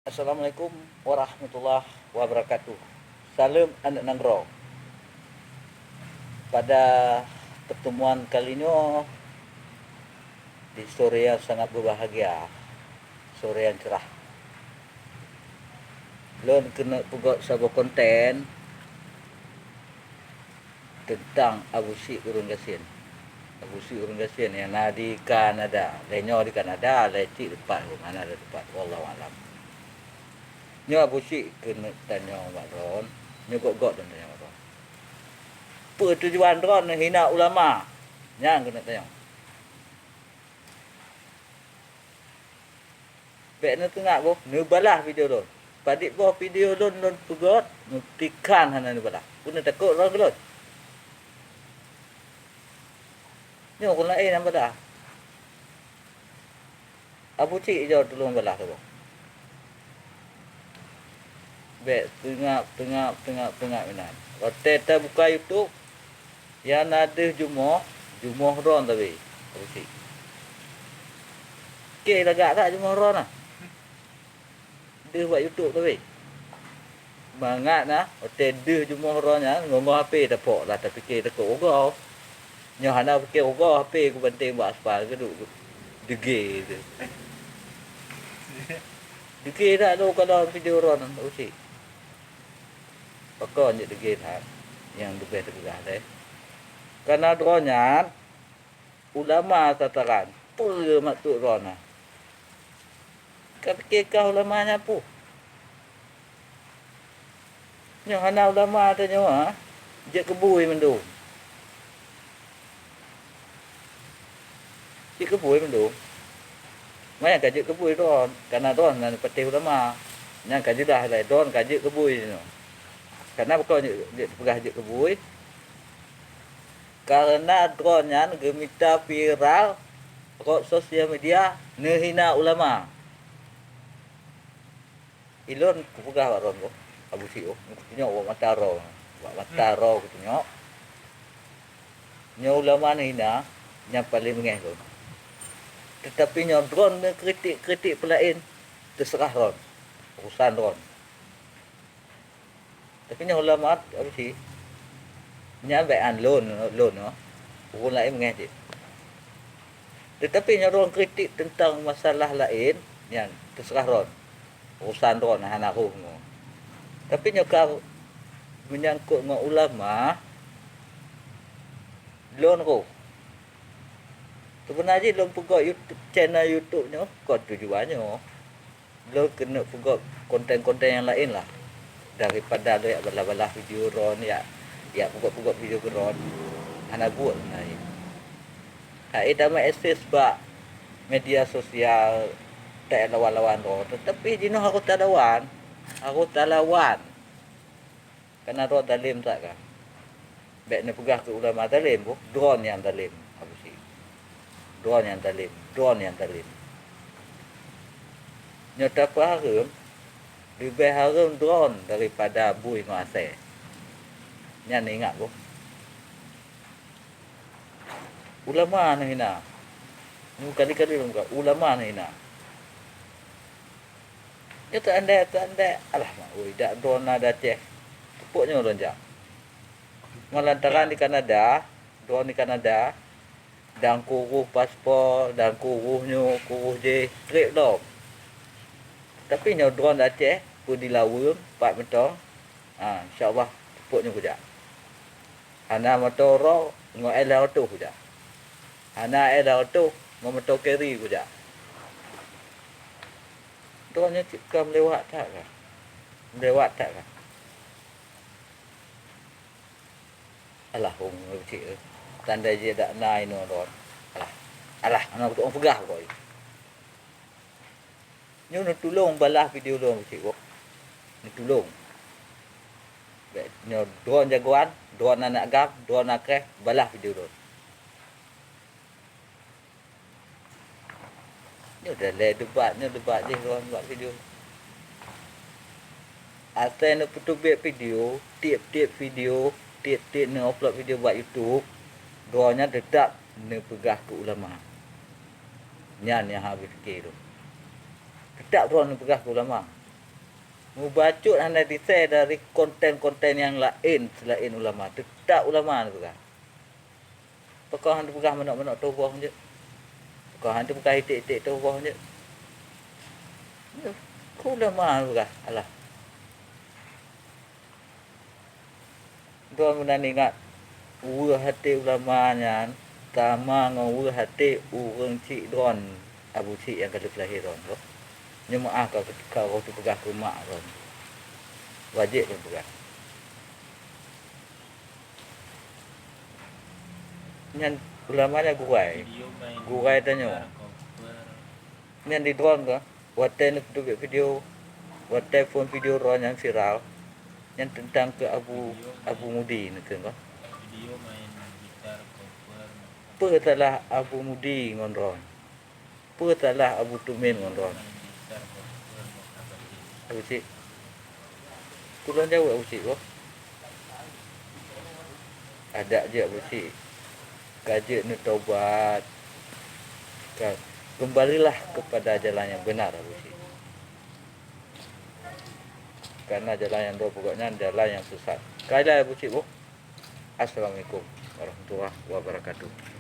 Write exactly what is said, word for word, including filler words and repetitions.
Assalamualaikum warahmatullahi wabarakatuh. Saleuem aneuk nanggroe. Pada pertemuan kali nyoe, di sore nyang sangat berbahagia, sore nyang cerah, lôn keuneuk peugöt saboh konten teuntang Abusyik ureuëng gasien. Abusyik ureuëng gasien nyang na di Kanada. Lheueh nyoe di Kanada, lheueh cit dipat, hana na dipat, wallahu alam. Nyoe Abusyik keuneuk tanyong bak droen, nyoe göt-göt lôn tanyong bak droen. Peue tujuan droen neuhina ulama? Nyan keuneuk tanyong. Bék neuteungak boh, neubalah video lôn. Padit boh video lôn lôn peugöt, meustikan hana neubalah. Peue neutakot droe keu lôn? Nyoe kon laén nyang balah. Abusyik jaweueb tulông balah saboh. Bék teungak, teungak, teungak, teungak meunan. Watée tabuka YouTube, nyang na deuh jumoh, jumoh droen tabi. Abusyik. Oke, lagak that jumoh droen na. Deuh bak YouTube tabi. Mangat na, watée deuh jumoh droen nyan, ngon-ngon H P tapok lah, tapike takot ugoe. Nyoe hana pike ugoe, H P kubanteng bak aspal, keuduek dege tu. Dege that lôn kalon video droen, Abusyik. Pakon jeuet dege that, nyang leubeh teupeugah lé. Kana droe nyan ulama tataran, peue maksud droe na? Ka pike kah ulama nyan peue? Nyoe hana ulama tanyoe, ha? Jeuet keu bui mandum. Jeuet keu bui mandum. Manyang ka jeuet keu bui droen, kana droen na patéh ulama. Nyan ka jeulaih lé droen ka jeuet keu bui nyoe. Kana pakon jeuet, jeuet peugah jeuet keu bui? Kareuna droen nyan geumita viral rot sosial media neuhina ulama. Ilôn kupeugah bak droen boh, Abusyik boh, kutunyok bak mata droe, bak mata droe kutunyok. Nyoe ulama neuhina nyang paleng beungéh lôn. Teutapi nyoe droen neukritik-kritik peulaén, teuseurah droen, urusan droen. Tapi nyoe ulama Abusyik, nyan bék án lôn, lôn nyoe, ureuëng laén beungéh cit. Teutapi nyoe droen kritik teuntang masalah laén, nyan teuseurah droen. Urusan droen hana rhoh nyoe. Tapi nyoe ka meunyangkot ngon ulama, lôn rhoh. Seubeuna jih lôn peugöt YouTube, channel YouTube nyoe kon tujuan nyoe. Lôn keuneuk peugöt konten-konten nyang laén lah, daripada lôn jak balah-balah video droen, jak, jak peugöt-peugöt video keu droen, hana buet sebenarnya. Hai tameuakses bak media sosial, tak lawan-lawan droen, teutapi jinoe harôh talawan, harôh talawan. Kana droen dalem that kan. Bék neupeugah keu ulama dalem boh, droen nyang dalem, Abusyik. Droen nyang dalem, droen nyang dalem. Nyoe tapeuhareuem, leubeh hareuem droen daripada bui ngon asée. Nyan ingat boh. Ulama neuhina. Nyoe kali-kali lôn peugah, ulama neuhina. Nyoe teuandai, teuandai, alah mak woi, dak droen na di Aceh. Teupok nyoe lôn jak. Ngon lantaran di Kanada, droen di Kanada, dan kuruh paspor, dan kuruh nyoe, kuruh jih, trép lom. Tapi nyoe droen di Aceh, peue di Laweueng, pat mantong, ha, insya Allah, teupok nyoe kujak. Hana moto roh, ngon L dua ratus kujak. Hana L dua ratus, ngon moto carry kujak. Droen nyoe cit ka meulewat that ka. Meulewat that ka. Alah, ureuëng cit, eh. Tanda jih dak na inoe droen. Alah. Alah, hana kutu'oh peugah pokok jih. Nyoe neutulông balah video lôn cit, Bok. Neutulông. Bèk nyoe droen jagoan, droen aneuk agam, droen akreh, balah video lôn. Nyoe dah lé debat, nyoe debat jih droen bak video. Asai neupeuteubiet video, tiep-tiep video, tiep-tiep neu-upload video bak YouTube, droen nyan teutap neupeugah keu ulama. Nyan nyang habéh pike lôn. Teutap droen neupeugah keu ulama. Mubacut hana di-share dari konten-konten nyang laén seulaén ulama, teutap ulama neupeugah. Pakon han teupeugah manok-manok tuboh jeuet? Pakon han teupeugah iték-iték tuboh jeuet? Ulama neupeugah, alah. Droe meunan ingat, weueh até ulama nyan sama ngon weueh até ureuëng chik droe, Abu Chik nyang ka lheueh lahé droe. Nyoe meu'ah ka, ka roh teupeugah keu mak droe. Wajéb lôn peugah. Nyan ulama nyan gurée. Gurée tanyoe. Nyan di droe ka. Watée neuteubiet video, watée phon video droe nyang viral, nyan teuntang keu Abu, Abu Mudi neukheun ka. Peue salah Abu Mudi ngon droe? Peue salah Abu Tumin ngon droe? Abu Chik. Tulông jaweueb Abu Chik boh. Adak jeuet Abu Chik. Ka jeuet neutobat. Ka, kembalilah kepada jalan yang benar, Abu Chik. Karena jalan nyang droe peugah nyan jalan nyang sesat. Ka ilai Abu Chik boh. Assalamualaikum warahmatullahi wabarakatuh.